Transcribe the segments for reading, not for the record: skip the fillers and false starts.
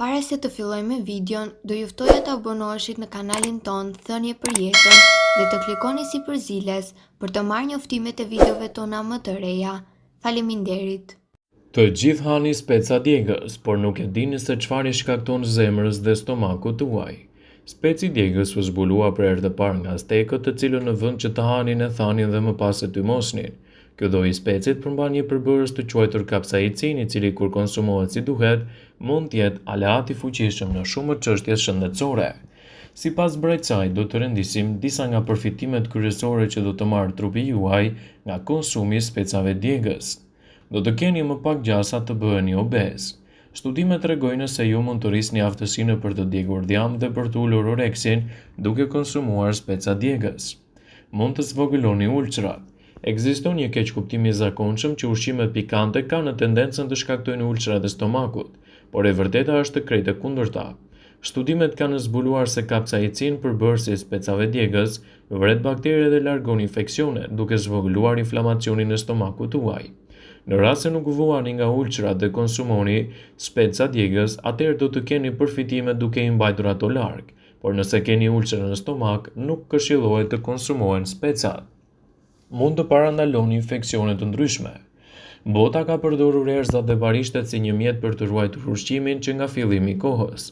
Para se të fillojmë me videon, do ju ftoja të abonoheshit në kanalin tonë Thënie për Jetën dhe të klikoni sipër ziles për të marrë njoftimet e videove tona më të reja. Faleminderit! Të gjithë hani speca djegës, por nuk e dini se çfarë i shkakton zemrës dhe stomakut tuaj. Speci djegës u zbulua për herë të parë nga aztekët, të cilët në vend që ta hanin e thanin dhe më pas e tymosnin. Ky lloj i specit përmban një përbërës të quajtur kapsaicin, i cili kur konsumohet si duhet, mund të jetë aleat i fuqishëm në shumë çështje shëndetësore. Sipas Brightside do të rendisim disa nga përfitimet kryesore që do të marrë trupi juaj nga konsumi i specave djegës. Do të keni më pak gjasa të bëheni obez. Studimet tregojnë se ju mund të rrisni aftësinë për të djegur dhjamë dhe për të ulur oreksin duke konsumuar speca djegës. Mund të zvogëloni ulçrat. Ekziston një keqkuptim i zakonshëm që ushqimet pikante kanë tendencën të shkaktojnë ulçrat e stomakut, por e vërteta është krejt e kundërta. Studimet kanë zbuluar se kapsaicin, përbërësi i specave djegës, vret baktere dhe largon infeksionet, duke zvogëluar inflamacionin e stomakut tuaj. Në rast se nuk vuani nga ulçrat dhe konsumoni speca djegës, atëherë do të keni përfitime duke i mbajtur ato larg. Por nëse keni ulçra në stomak, nuk këshillohet të konsumohen specat. Mund të parandaloni infeksione të ndryshme. Bota ka përdorur erëzat dhe barishtet si një mjet për të ruajtur ushqimin që nga fillimi i kohës.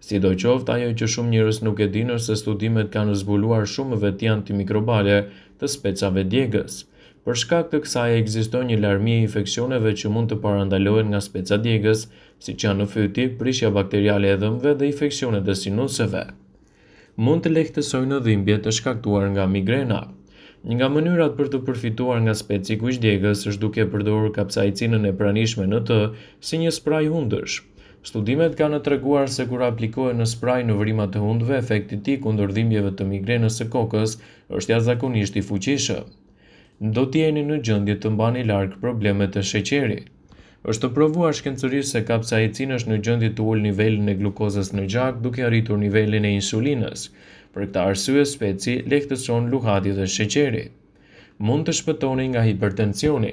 Sidoqoftë, ajo që shumë njerëz nuk e dinë është se studimet kanë zbuluar shumë veti antimikrobale të specave djegës. Për shkak të kësaj ekziston një larmi e infeksioneve që mund të parandalohen nga speca djegës, siç janë fyti, prishja bakteriale e dhëmbëve dhe infeksionet e sinuseve. Mund të lehtësojnë dhimbjet e shkaktuar nga migrena. Një nga mënyrat për të përfituar nga speci i kuq djegës është duke përdorur kapsaicinën e pranishme në të si një spraj hundësh. Studimet kanë treguar se kur aplikohet në spraj në vrimat e hundëve, efekti i tij kundër dhimbjeve të migrenës së kokës është jashtëzakonisht i fuqishëm. Do të jeni në gjendje të mbani larg problemet e sheqerit. Është provuar shkencërisht se kapsaicina është në gjendje të ulë nivelin e glukozës në gjak duke rritur nivelin e insulinës. Për këtë arsye speci lehtëson luhatjet e sheqerit. Mund të shpëtoni nga hipertensioni.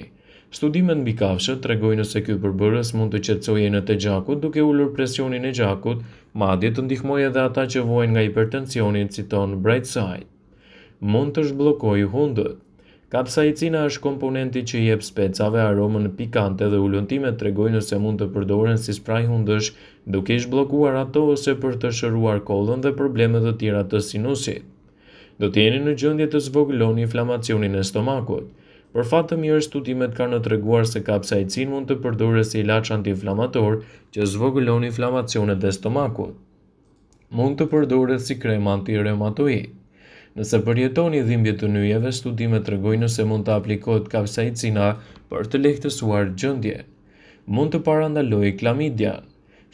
Studimet mbi kafshët tregojnë se ky përbërës mund të qetësojë enët e gjakut duke ulur presionin e gjakut, madje të ndihmojë edhe ata që vuajnë nga hipertensioni, citon Brightside. Mund të zhbllokojë hundët. Kapsaicina është komponenti që i jep specave aromën pikante dhe hulumtimet tregojnë se mund të përdoren si spraj hundësh duke i zhbllokuar ato ose për të shëruar kollën dhe probleme të tjera të sinusit. Do të jeni në gjendje të zvogëloni inflamacionin e stomakut. Për fat të mirë, studimet kanë treguar se kapsaicin mund të përdoret si ilaç antiinflamator që zvogëlon inflamacionet e stomakut. Mund të përdoret si krem antireumatoid. Nëse përjetoni dhimbje të nyjeve, studimet tregojnë se mund të aplikohet kapsaicina për të lehtësuar gjendjen. Mund të parandalojë klamidian.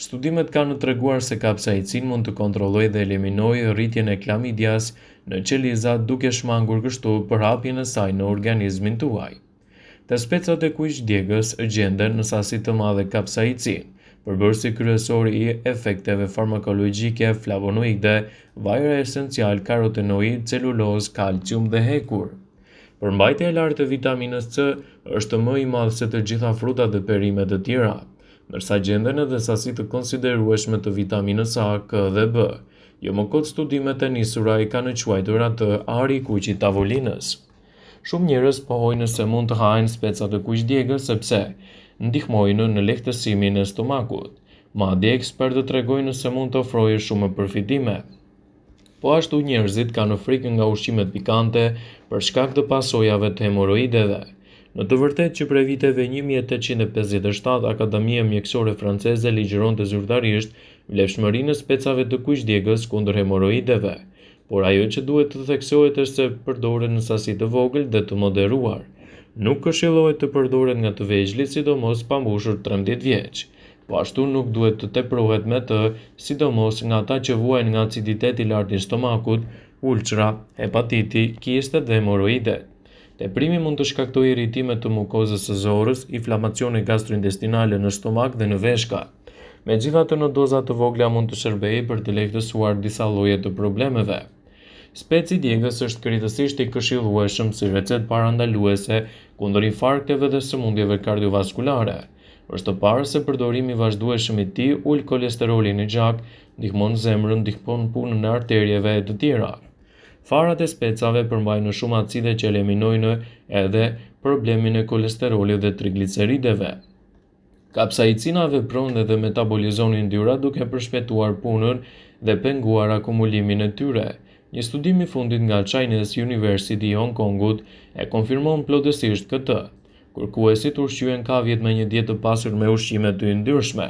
Studimet kanë treguar se kapsaicin mund të kontrollojë dhe eliminojë rritjen e klamidias në qeliza duke shmangur kështu përhapjen e saj në organizmin tuaj. Te specat e kuq djegës gjenden në sasi të madhe kapsaicin, përbërësi kryesor i efekteve farmakologjike flavonoide, vajra esencialë, karotenoid, celulozë, kalcium dhe hekur. Përmbajtja e lartë e vitaminës C është më i madh se të gjitha frutat dhe perimet e tjera, ndërsa gjenden edhe sasi të konsiderueshme të vitaminës A, K dhe B. Jo më kot studimet e nisura e kanë quajtur atë ari i kuq i tavolinës. Shumë njerëz pohojnë se mund të hahen speca të kuq djegës sepse ndihmojnë në lehtësimin e stomakut. Madje ekspertët tregojnë se mund të ofrojë shumë përfitime. Po ashtu njerëzit kanë frikë nga ushqimet pikante për shkak të pasojave të hemorroideve. Në të vërtetë që prej viteve 1857 Akademia Mjekësore Franceze ligjëronte zyrtarisht vlefshmërinë e specave të kuq djegës kundër hemorroideve. Por ajo që duhet të theksohet është se përdoret në sasi të vogël dhe të moderuar. Nuk këshillohet të përdoret nga të vegjlit, sidomos pa mbushur 13 vjeç. Po ashtu nuk duhet të teprohet me të, sidomos nga ata që vuajnë nga aciditeti i lartë i stomakut, ulçra, hepatiti, kistet dhe hemorroidet. Teprimi mund të shkaktojë irritime të mukozës së zorrës, inflamacione gastrointestinale në stomak dhe në veshka. Megjithatë në doza të vogla mund të shërbejë për të lehtësuar disa lloje të problemeve. Speci djegës është krejtësisht i këshillueshëm si recetë parandaluese kundër infarkteve dhe sëmundjeve kardiovaskulare. Është parë se përdorimi i vazhdueshëm i tij ul kolesterolin në gjak, ndihmon zemrën, ndihmon punën e arterieve e të tjera. Farat e specave përmbajnë shumë acide që eliminojnë edhe problemin e kolesterolit dhe triglicerideve. Kapsaicina vepron dhe metabolizon yndyrat duke përshpejtuar punën dhe penguar akumulimin e tyre. Një studim i fundit nga Chinese University i Hong Kongut e konfirmon plotësisht këtë. Kërkuesit ushqyen kafshët me një dietë të pasur me ushqime të yndyrshme.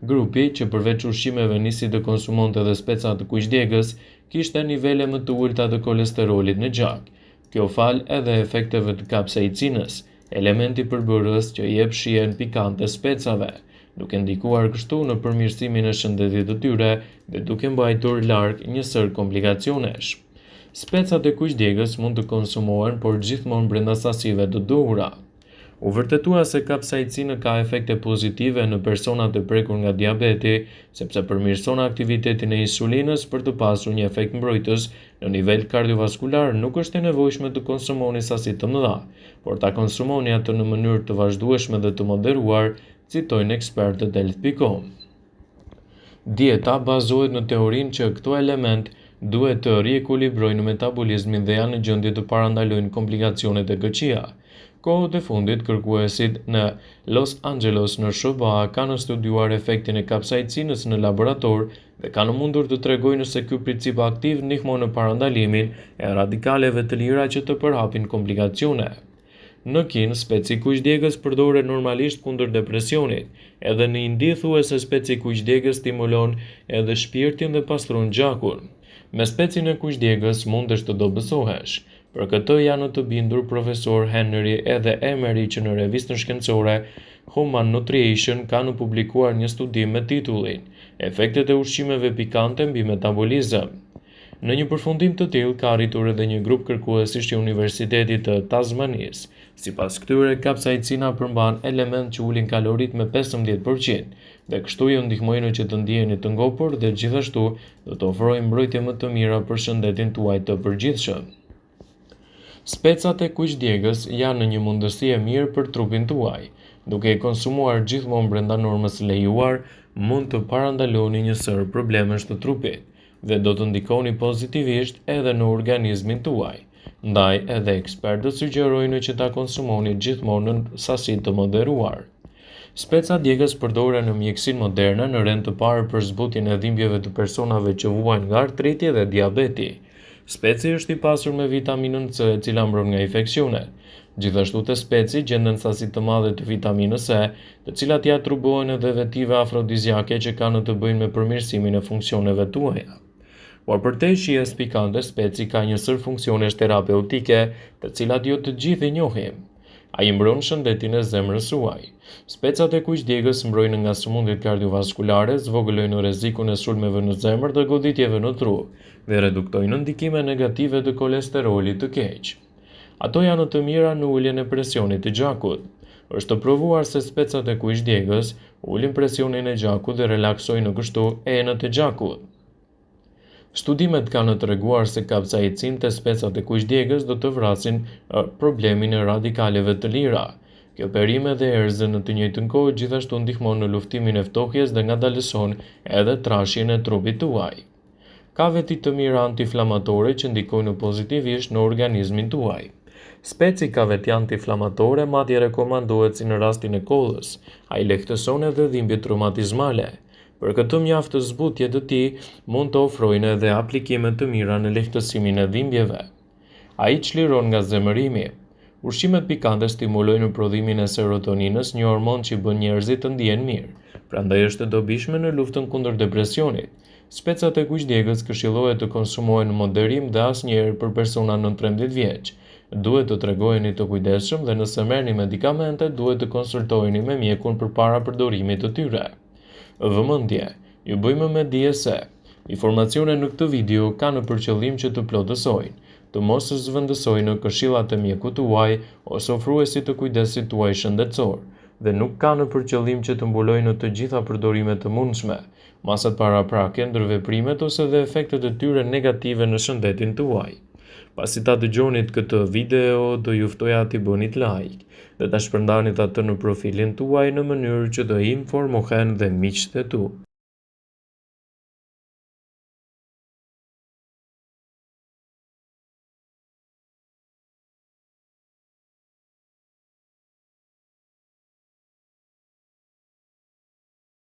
Grupi, që përveç ushqimeve nisi të konsumonte edhe speca të kuq djegës, kishte nivele më të ulëta të kolesterolit në gjak. Kjo falë edhe efekteve të kapsaicinës, elementi përbërës që i jep shijen pikante specave, duke ndikuar kështu në përmirësimin e shëndetit të tyre dhe duke mbajtur larg një sërë komplikacionesh. Specat e kuq djegës mund të konsumohen, por gjithmonë brenda sasive të duhura. U vërtetua se kapsaicina ka efekte pozitive në personat e prekur nga diabeti, sepse përmirëson aktivitetin e insulinës për të pasur një efekt mbrojtës në nivel kardiovaskular. Nuk është e nevojshme të konsumoni sasi të mëdha, por ta konsumoni atë në mënyrë të vazhdueshme dhe të moderuar, citojnë ekspertët Health.com. Dieta bazohet në teorinë që këto elementë duhet të riekuilibrojnë metabolizmin dhe janë në gjendje të parandalojnë komplikacionet e këqija. Kohët e fundit, kërkuesit në Los Angeles në SHBA kanë studiuar efektin e kapsaicinës në laborator dhe kanë mundur të tregojnë se ky princip aktiv ndihmon në parandalimin e radikaleve të lira që të përhapin komplikacione. Në Kinë, speci i kuq djegës përdoret normalisht kundër depresionit. Edhe në Indi thuhet se speci i kuq djegës stimulon edhe shpirtin dhe pastron gjakun. Me specin e kuq djegës mundesh të dobësohesh. Për këtë janë të bindur profesor Henry edhe Emery që në revistën shkencore Human Nutrition kanë publikuar një studim me titullin Efektet e ushqimeve pikante mbi metabolizëm. Në një përfundim të tillë ka arritur edhe një grup kërkuesish i Universitetit të Tasmanisë. Sipas këtyre, kapsaicina përmban elementë që ulin kaloritë me 15% dhe kështu ju ndihmojnë që të ndiheni të ngopur dhe gjithashtu do të ofrojnë mbrojtje më të mira për shëndetin tuaj të përgjithshëm. Specat e kuq djegës janë një mundësi e mirë për trupin tuaj. Duke e konsumuar gjithmonë brenda normës së lejuar, mund të parandaloni një sërë problemesh të trupit dhe do të ndikoni pozitivisht edhe në organizmin tuaj. Ndaj edhe ekspertët sugjerojnë që ta konsumoni gjithmonë në sasi të moderuar. Specat djegës përdoren në mjekësinë moderne në rend të parë për zbutjen e dhimbjeve të personave që vuajnë nga artriti dhe diabeti. Speci është i pasur me vitaminën C e cila mbron nga infeksionet. Gjithashtu te speci gjenden sasi të madhe të vitaminës E, të cilat i atribuohen edhe vetive afrodiziake që kanë të bëjnë me përmirësimin e funksioneve tuaja. Por përtej shijes pikante, speci ka një sërë funksionesh terapeutike, të cilat jo të gjithë i njohim. Ai mbron shëndetin e zemrës suaj. Specat e kuq djegës mbrojnë nga sëmundjet kardiovaskulare, zvogëlojnë rrezikun e sulmeve në zemër dhe goditjeve në tru dhe reduktojnë ndikime negative të kolesterolit të keq. Ato janë të mira në uljen e presionit të gjakut. Është provuar se specat e kuq djegës ulin presionin e gjakut dhe relaksojnë kështu enët e gjakut. Studimet kanë treguar se kapsaicin te specat e kuq djegës do të vrasin problemin e radikaleve të lira. Kjo perime dhe erëzë në të njëjtën kohë gjithashtu ndihmon në luftimin e ftohjes dhe ngadalëson edhe trashjen e trupit tuaj. Ka veti të mira antiinflamatore që ndikojnë pozitivisht në organizmin tuaj. Speci ka veti antiinflamatore, madje rekomandohet si në rastin e kollës. Ai lehtëson edhe dhimbjet reumatizmale. Për këtë mjaft zbutje të tij mund të ofrojnë edhe aplikime të mira në lehtësimin e dhimbjeve. Ai çliron nga zemërimi. Ushqimet pikante stimulojnë prodhimin e serotoninës, një hormon që bën njerëzit të ndihen mirë, prandaj është e dobishme në luftën kundër depresionit. Specat e kuq djegës këshillohet të konsumohen në moderim dhe asnjëherë për persona nën 13 vjeç. Duhet të tregoheni të kujdesshëm dhe nëse merrni medikamente, duhet të konsultoheni me mjekun përpara përdorimit të tyre. Vëmendje! Ju bëjmë me dije se informacionet në këtë video kanë për qëllim që të plotësojnë, të mos zëvendësojnë këshillat e mjekut tuaj ose ofruesit të kujdesit tuaj shëndetësor dhe nuk kanë për qëllim që të mbulojnë të gjitha përdorimet të mundshme, masat paraprake, ndërveprimet ose dhe efektet e tyre negative në shëndetin tuaj. Pasi ta dëgjonit këtë video, do ju ftoja t'i bënit like dhe ta shpërndanit atë në profilin tuaj në mënyrë që të informohen dhe miqtë e tu.